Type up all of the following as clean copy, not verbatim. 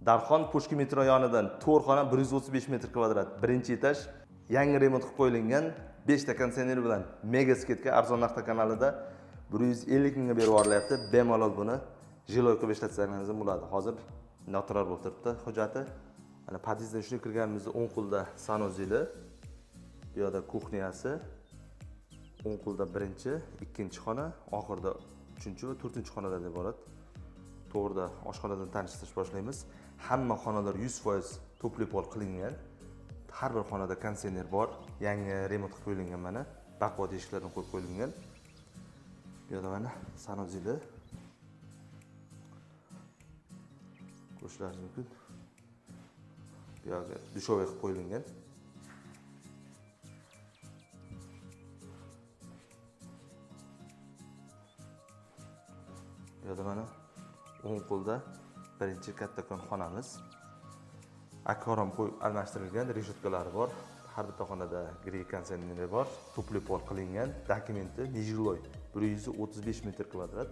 Darxon Pushkin metro yonidan 4 xona 135 metr kvadrat, birinchi etaj, yangi remont qilib qo'yilgan, 5 ta konditsioner bilan mega скидка arzon narxda kanalida 150 mingga berib yuborilyapti. Bemalol buni жилой qilib ishlatsangiz ham bo'ladi. Hozir noturar bo'lib turibdi hujjati. Mana podyezddan shunday kirganimizda o'ng qo'lda санузел i, bu yoqda кухня si, o'ng qo'lda birinchi, ikkinchi xona, oxirida uchinchi va to'rtinchi xonalardan iborat. To'g'rida oshxonadan tanishtirish boshlaymiz. Hamma xonalar 100% тёплый пол qilingan. Har bir xonada konditsioner bor, yangi remont qilib qo'yilgan mana. Baquvvat eshiklardan qo'yib qo'yilgan. Bu yerda mana санузел i. Ko'rishlaringiz mumkin. Bu yoqga душевой qilib qo'yilgan. Bu yerda mana o'ng qo'lda birinchi kattakon xonamiz. Akvarum qo'yib almashtirilgan, reshotkalari bor. Har bitta xonada grey konditsioneri bor, тёплый пол qilingan, dokumenti нежилой 135 metr kvadrat.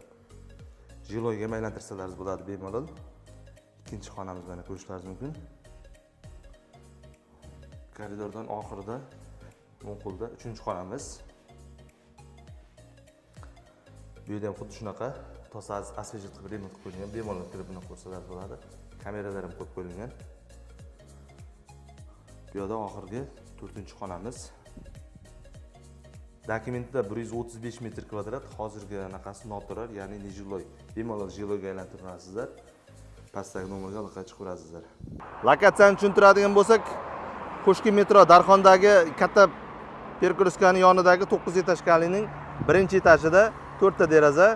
Жилой ga ham aylantirsalaringiz bo'ladi bemalol. Ikkinchi xonamiz mana ko'rishlaringiz mumkin. Koridordan oxirida o'ng qo'lda uchinchi xonamiz. Bu yerda ham xuddi shunaqa toza освежить qilib remont qilib qo'yilgan, bemalol kirib buni ko'rsalar bo'ladi. Kameralar ham qo'yib qo'yilgan. Bu yerda oxirgi to'rtinchi xonamiz. Dokumentda 135 metr kvadrat, hozirgi anaqasi noturar, ya'ni нежилой. Bemalol жилой ga aylantirasizlar. Pastdagi nomerga aloqaga chiqaverasizlar. Lokatsiyani tushuntiradigan bo'lsak, Pushkin metro Darxondagi katta перекрёстка ning yonidagi 9 этажка lining birinchi etajida 4 ta deraza.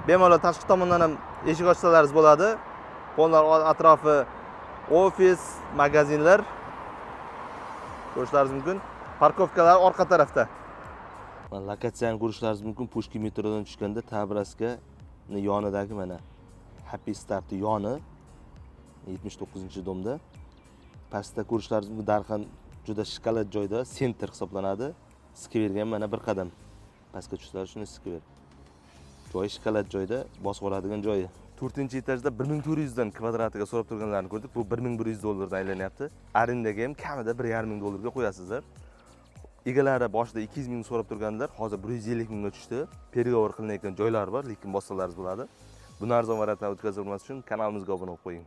Bemalol tashqi tomondan ham eshik ochsalaringiz bo'ladi. Pollar atrofi ofis, magazinlar ko'rishlaringiz mumkin. Парковка lar orqa tarafda. Mana lokatsiyani ko'rishlaringiz mumkin. Pushkin metrodan tushganda Tabraska yonidagi mana Happy Start yoni 79 дом da. Pastda ko'rishlaringiz mumkin, Darxon juda shokolad joyda, центр hisoblanadi. Skverga ham mana bir qadam. Pastga tushsalar shuni skver. Joyi shokolad joyda, bosib oladigan joyi. 4-etajda 1400 dan kvadratiga so'rab turganlarini ko'rdik. Bu 1100 dollardan aylanyapti. Arendaga ham kamida 1,5 ming dollarga qo'yasizlar. Egalari boshida 200 ming so'rab turganlar, hozir 150 mingga tushdi. Переговор qilinayotgan joylari bor, lekin bossalaringiz bo'ladi. Buni arzon variantlarni o'tkazib olmas uchun kanalimizga obuna bo'lib qo'ying.